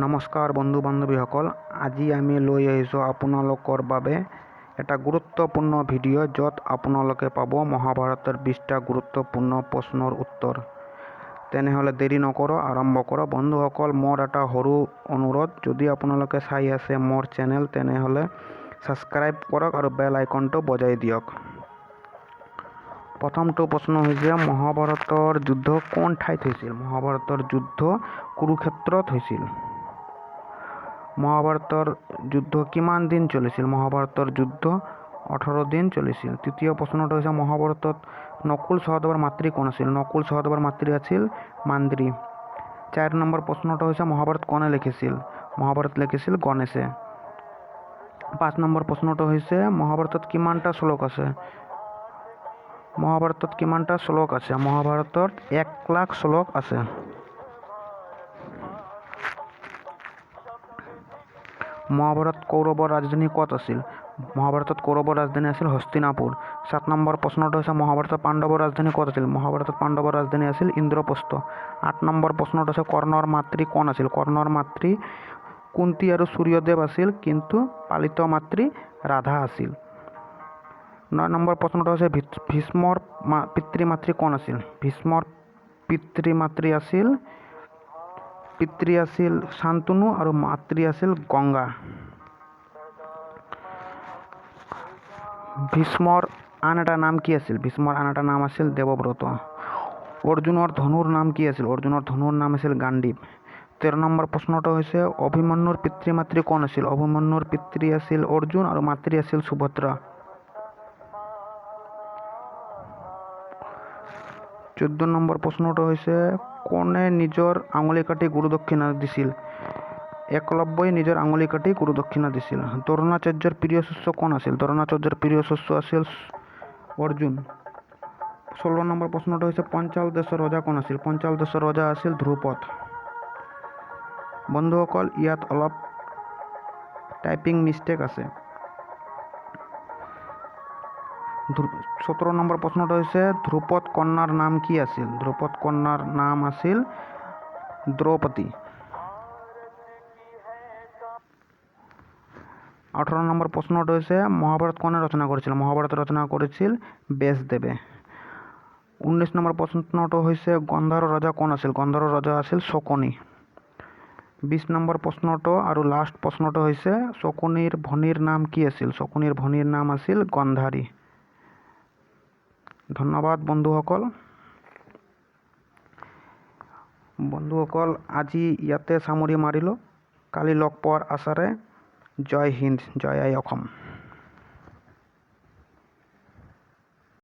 নমস্কাৰ বন্ধু বান্ধৱীসকল, আজি আমি লৈ আহিছোঁ আপোনালোকৰ বাবে এটা গুৰুত্বপূৰ্ণ ভিডিঅ', য'ত আপোনালোকে পাব মহাভাৰতৰ 20টা গুৰুত্বপূৰ্ণ প্ৰশ্নৰ উত্তৰ। তেনেহ'লে দেৰি নকৰোঁ, আৰম্ভ কৰোঁ। বন্ধুসকল, মোৰ এটা সৰু অনুৰোধ, যদি আপোনালোকে চাই আছে মোৰ চেনেল, তেনেহ'লে ছাবস্ক্ৰাইব কৰক আৰু বেল আইকনটো বজাই দিয়ক। প্ৰথমটো প্ৰশ্ন হৈছে, মহাভাৰতৰ যুদ্ধ কোন ঠাইত হৈছিল? মহাভাৰতৰ যুদ্ধ কুৰুক্ষেত্ৰত হৈছিল। মহাভাৰতৰ যুদ্ধ কিমান দিন চলিছিল? মহাভাৰতৰ যুদ্ধ 18 দিন চলিছিল। তৃতীয় প্ৰশ্নটো হৈছে, মহাভাৰতত নকুল সহদেৱৰ মাতৃ কোন আছিল? নকুল সহদেৱৰ মাতৃ আছিল মান্দ্ৰী। 4 নম্বৰ প্ৰশ্নটো হৈছে, মহাভাৰত কোনে লিখিছিল? মহাভাৰত লিখিছিল গণেশে। 5 নম্বৰ প্ৰশ্নটো হৈছে, মহাভাৰতত কিমানটা শ্লোক আছে? মহাভাৰতত কিমানটা শ্লোক আছে? মহাভাৰতত 1 লাখ শ্লোক আছে। মহাভাৰত কৌৰৱৰ ৰাজধানী ক'ত আছিল? মহাভাৰতত কৌৰৱৰ ৰাজধানী আছিল হস্তিনাপুৰ। 7 নম্বৰ প্ৰশ্নটো হৈছে, মহাভাৰতত পাণ্ডৱৰ ৰাজধানী ক'ত আছিল? মহাভাৰতত পাণ্ডৱৰ ৰাজধানী আছিল ইন্দ্ৰপ্ৰস্থ। 8 নম্বৰ প্ৰশ্নটো হৈছে, কৰ্ণৰ মাতৃ কোন আছিল? কৰ্ণৰ মাতৃ কুন্তী আৰু সূৰ্যদেৱ আছিল, কিন্তু পালিত মাতৃ ৰাধা আছিল। 9 নম্বৰ প্ৰশ্নটো হৈছে, ভীষ্মৰ পিতৃ মাতৃ কোন আছিল? ভীষ্মৰ পিতৃ আছিল শান্তনু আৰু মাতৃ আছিল গংগা। ভীষ্মৰ আন এটা নাম কি আছিল? ভীষ্মৰ আন এটা নাম আছিল দেৱব্ৰত। অৰ্জুনৰ ধনুৰ নাম কি আছিল? অৰ্জুনৰ ধনুৰ নাম আছিল গাণ্ডীৱ। 13 নম্বৰ প্ৰশ্নটো হৈছে, অভিমন্যুৰ পিতৃ মাতৃ কোন আছিল? অভিমন্যুৰ পিতৃ আছিল অৰ্জুন আৰু মাতৃ আছিল সুভদ্ৰা। 14 নম্বৰ প্ৰশ্নটো হৈছে, কোনে নিজৰ আঙুলি কাটি গুৰুদক্ষিণা দিছিল? একলব্যই নিজৰ আঙুলি কাটি গুৰুদক্ষিণা দিছিল। দ্ৰোণাচাৰ্যৰ প্ৰিয় শিষ্য কোন আছিল? দ্ৰোণাচাৰ্যৰ প্ৰিয় শিষ্য আছিল অৰ্জুন। 16 নম্বৰ প্ৰশ্নটো হৈছে, পঞ্চাল দেশৰ ৰজা কোন আছিল? পঞ্চাল দেশৰ ৰজা আছিল ধ্ৰুপদ। বন্ধুসকল, ইয়াত অলপ টাইপিং মিষ্টেক আছে। 17 নম্বৰ প্ৰশ্নটো হৈছে, ধ্ৰুপদ কন্যাৰ নাম কি আছিল? ধ্ৰুপদ কন্যাৰ নাম আছিল দ্ৰৌপদী। 18 নম্বৰ প্ৰশ্নটো হৈছে, মহাভাৰত কোনে ৰচনা কৰিছিল? মহাভাৰত ৰচনা কৰিছিল ব্যাসদেৱে। 19 নম্বৰ প্ৰশ্নটো হৈছে, গন্ধাৰৰ ৰজা কোন আছিল? গন্ধাৰৰ ৰজা আছিল শকুনি। 20 নম্বৰ প্ৰশ্নটো আৰু লাষ্ট প্ৰশ্নটো হৈছে, শকুনিৰ ভনীৰ নাম কি আছিল? শকুনিৰ ভনীৰ নাম আছিল গন্ধাৰী। ধন্যবাদ বন্ধুসকল। বন্ধুসকল, আজি ইয়াতে সামৰি মাৰিলোঁ। কালি লগ পোৱাৰ আশাৰে জয় হিন্দ, জয় আই অসম।